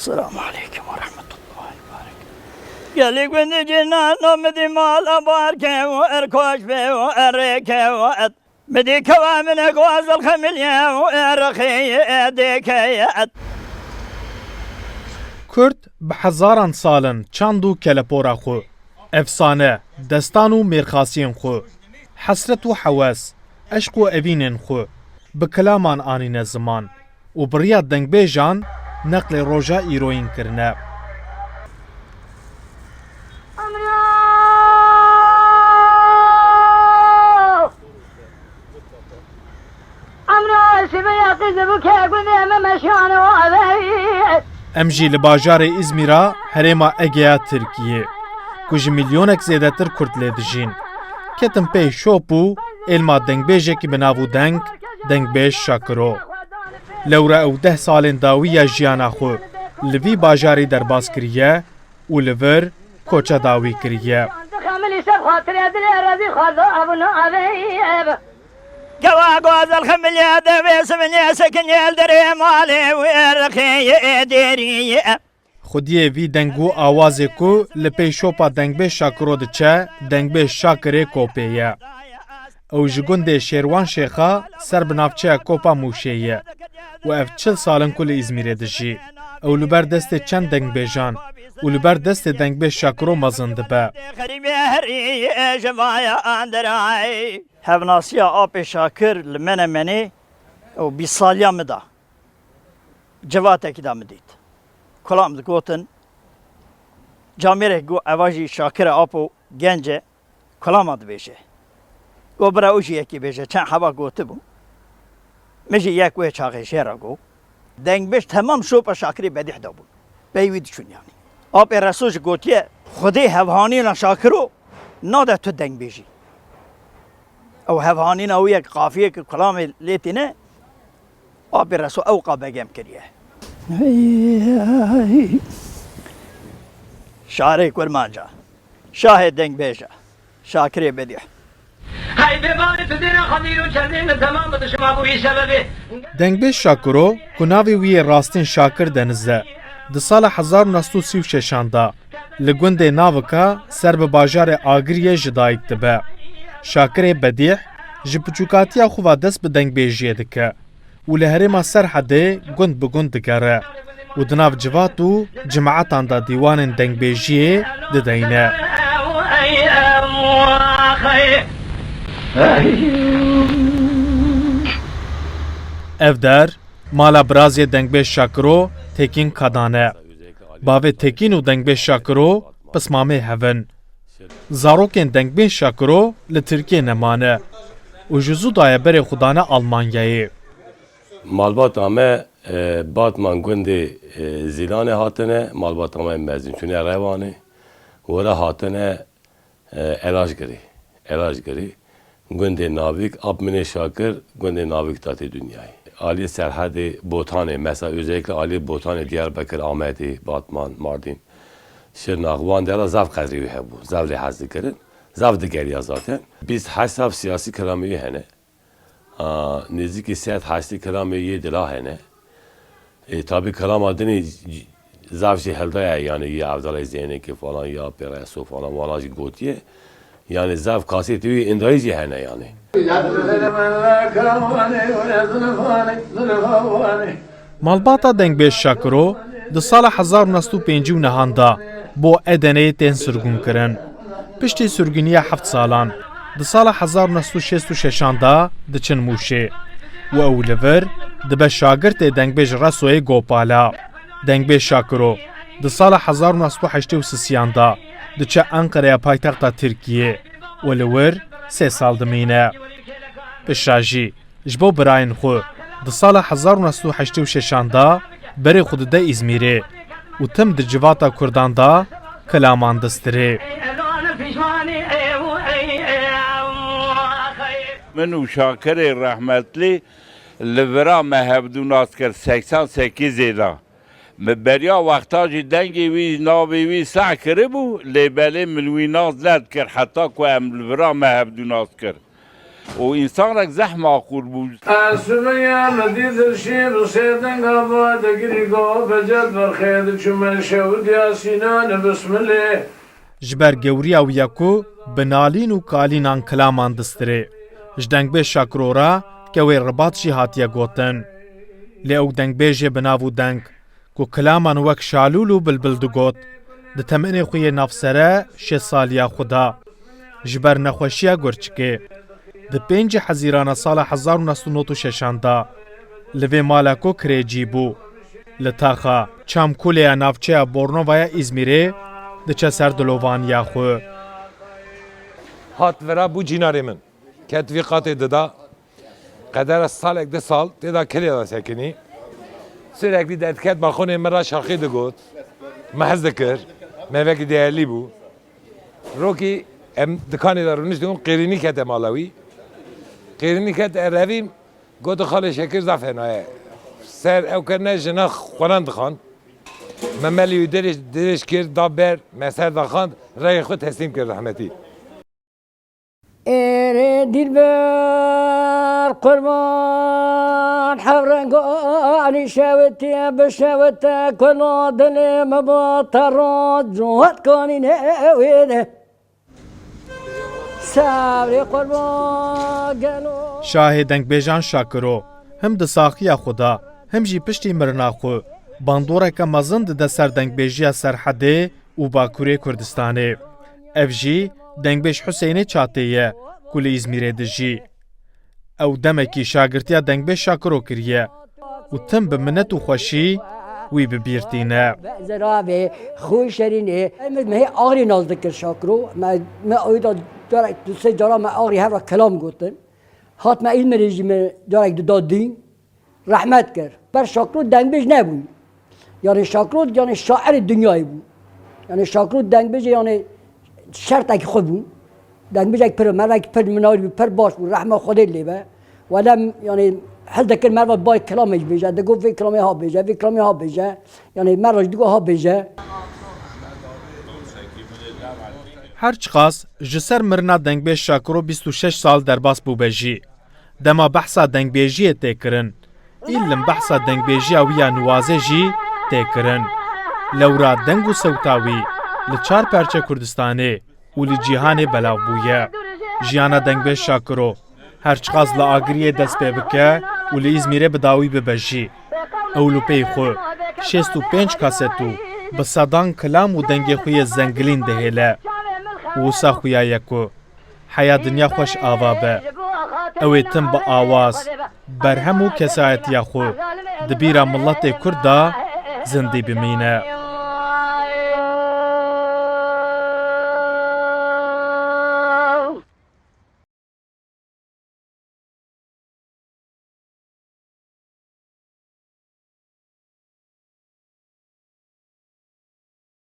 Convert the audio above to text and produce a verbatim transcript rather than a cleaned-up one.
Selamu aleykum ve rahmetullahi ve berekatuhu. Gelî gundî cinan o midî mala barke û erkoş be û erêke û et. Midî kewa min e gozel xemilye û erxê edêke et. Kurd bi hezaran sal in çand û kelepora xwe, efsane, destan û mêrxasiyên xwe, hesret û hewes, eşq û evînên xwe bi kilaman anîne ziman û bi riya dengbêjan neqlê roja îroyîn kirine. Em jî li bajarê Îzmîra herêma Egeya Tirkiyê, ku ji milyonek zêdetir Kurd lê dijîn, ketin pey şop û êlma dengbêjekî bi nav û deng, dengbêj Şakiro. Lewra ew deh salên dawî ya jiyana xwe li vî bajarî derbas kiriye û li vir koça dawî kiriye. Kewa gozel xemilye devê sivinye sekinye derê malê wê rixê dêrî. Xwediyê vî deng û awazê ku li pey şopa dengbêj Şakiro diçe, dengbêj Şakirê Kopê ye. Ew ji gundê Şêrwan Şêxa ser bi navçeya Kopa Mûşê ye û ev çil sal in ku li Îzmîrê dijî. Ew li ber destê çend dengbêjan û li ber destê dengbêj Şakiro mezin dibe. Hevnasiya apê Şakir li Menemenê ew bîst saliya min da. Civatekî da min dît. Kulam digotin, camêrek got, eva jî Şakir e, apo genc e, kulama dibêje. Got, bira, û jî yekî bêje, çend heba gotibû. Min jî yek wê çaxê jê re got. Dengbêj temam şopa Şakirê Bedîh da bûn. Pey wî diçûn yanî. Apê Reso jî gotiye, Xwedê hevhanîna Şakiro nade tu dengbêjî. Ew hevhanîna wî yek qafiyeke kulamê lê tîne, Apê Reso ewqa begem kiriye. Şarê Kurmanca, şahê dengbêja, Şakirê Bedîh. Hey, bê barê tu dêra xemîr û çermê min temam bi dişima bû, î sebebê. Dengbêj Şakiro, ku navê wî yê rastîn Şakir Deniz e, di sala hezar û neh sed û sî û şeşan de li gundê Navika ser bi bajarê Agiriyê ji dayik dibe. Şakirê Bedîh ji piçûkatiya xwe ve dest bi dengbêjiyê dike û li herêma Serhedê gund bi gund digere û di nav civat û cimeetan de dîwanên dengbêjiyê dideyne. Ev der mala birazê dengbêj Şakiro Tekîn Kadan e. Bavê Tekîn û dengbêj Şakiro pismamê hev in. Zarokên dengbêj Şakiro li Tirkiyê nemane û ji zû daye berê xwe dane Almanyayê. Malbata me, e, Batman gundê, e, Zîlanê hatine, malbata me mezin çûne Rewanê, were hatine, e, Elajgirê. Elajgirê, gundê Navîk, ap min ê Şakir, gundê Navîk datê dinyayê. Aliyê Serhedê, Botanê, mesela özellikle aliyê Botanê, Diyarbekir, Amedê, Batman, Mardin, Şirnax, wan dera zaf qedrê wî hebû, zaf lê hez dikirin, zaf digeriya zaten. Bîst heşt sal siyasî kilamê wî hene. A, nêzîkî sed heştê kilamê yê dila hene. E, tabî kilama dinê zaf jî hildaye, yanî ya Evdalay Zeynekê falan, ya Pêreso falan, wana jî gotiye. Yanî zaf kasêtê wî indayî jî hene yanî. Malbata dengbêj Şakiro di sala hezar û neh sed û pêncî û nehan de bo Edeneyê tên sirgûnkirin. Piştî sirgûniya heft salan, di sala hezar û neh sed û şêst û şeşan de diçin Mûşê û ew li vir dibe şagirtê dengbêj Resoyê Gopala. Dengbêj Şakiro di sala hezar û neh sed û heştê û sisiyan de diçe Enqereya paytexta Tirkiyê û li wir sê sal dimîne. Piştre jî ji bo birayên xwe di sala hezar û neh sed û heştê û şeşan de berê xwe dide Îzmîrê û tim di civata Kurdan de kilaman distirê. Min û Şakirê rehmetlî li vira me hevdû nas kir, seksen sekîzê de. Min beriya wexta jî dengê wî, navê wî seh kiribû, lê belê min wî nas nedikir, heta ku em li vira me hevdû nas kir. û însanek zehf maqûl bû. Ez sibe ye me dî dilşî bi sê denga ba degirî go becet berxê diçûme şewit ya sînane bismilê. Ji ber gewriya wî ye ku bi nalîn û kalînan kilaman distirê. Ji dengbêj Şakiro re kewê Ribat jî hatiye gotin. Lê ew dengbêjê bi nav û deng ku kilaman wek şalûl û bilbil digot, di temenê xwe yê navsere şêst saliya xwe da. Ji ber nexweşiya gurçikê. Di pêncî Hezîrana sala hezar û neh sed û nod û şeşan de li vê mala ku kirêcî bû. Li taxa Çamkulê ya navçeya Bornovaya Îzmîrê diçe ser dilovaniya xwe. Hat vira bû cînarê min. Ket vî qatê dida. Qedera salek di sal tê da kirê de sekinî. Sürekli derdiket balkonê min re şarkî digot. Me hez dikir. Me vekî değerli bû. Rokî em dikanê de rûniştibûn, qêrînî kete mala wî. Qêrînî kete revîm, gotu xalê Şekir zaf henaye. Ser ew kirine jina xwenan dixan. Me melî wî dirêj, dirêj kir, da ber, me ser daxand, rengê xwe teslîm kir rehmetî. Êrê dîlber qurban hevrenganî şewitiye bişewite kula dilê me ba te ra cuhet kanî newêne. Sevrê qurban gelo. Şahê dengbêjan Şakiro him di saxiya xwe de, him jî piştî mirina xwe bandoreke mezin dide ser dengbêjiya Serhedê û Bakurê Kurdistanê. Ev jî dengbêj Huseynê Çatê ye ku li Îzmîrê dijî. Ew demekî şagirtiya dengbêj Şakiro kiriye û tim bi minet û xweşî wî bi bîr tîne. Zerabê, xwe şerînê. Me hê axrî nas dikir Şakiro. Me, me ew da carek, du sê cara me axrî hev re kelam gotin. Hat me Îzmîrê jî me carek dida dîn. Rehmet kir. Ber Şakiro dengbêj nebû. Yanî Şakiro, yanî şairê dinyayê bû. Yanî Şakiro dengbêjê, yanî şertekî xwe bû. Dengbêjek pir, mervek pir minarî bû, pir baş bû, rehma Xwedê lê be. Wele, yanî hil dikir merva bay kilamê jî bêje, digot vê kilamê ha bêje, vê kilamê ha bêje. Yanî merva jî digot ha bêje. Her çiqas ji ser mirina dengbêj Şakiro bîst û şeş sal derbas bûbe jî. Dema behsa dengbêjiyê tê kirin, îlim behsa dengbêjiya wî ya niwazê jî tê kirin. Lewra deng û sewta wî li çar perçe Kurdistanê û li cîhanê belav bûye. Jiyana dengbêj Şakiro her çiqas li Agiriyê dest pê bike û li Îzmîrê bi dawî bibe jî, ew li pey xwe şêst û pênc kaset û bi sedan kilam û dengê xwe yê zengilîn dihêle û wisa xuya ye ku heya dinya xweş ava be. Ew ê tim bi awaz, berhem û kesayetiya xwe di bîra miletê Kurd de zindî bimîne.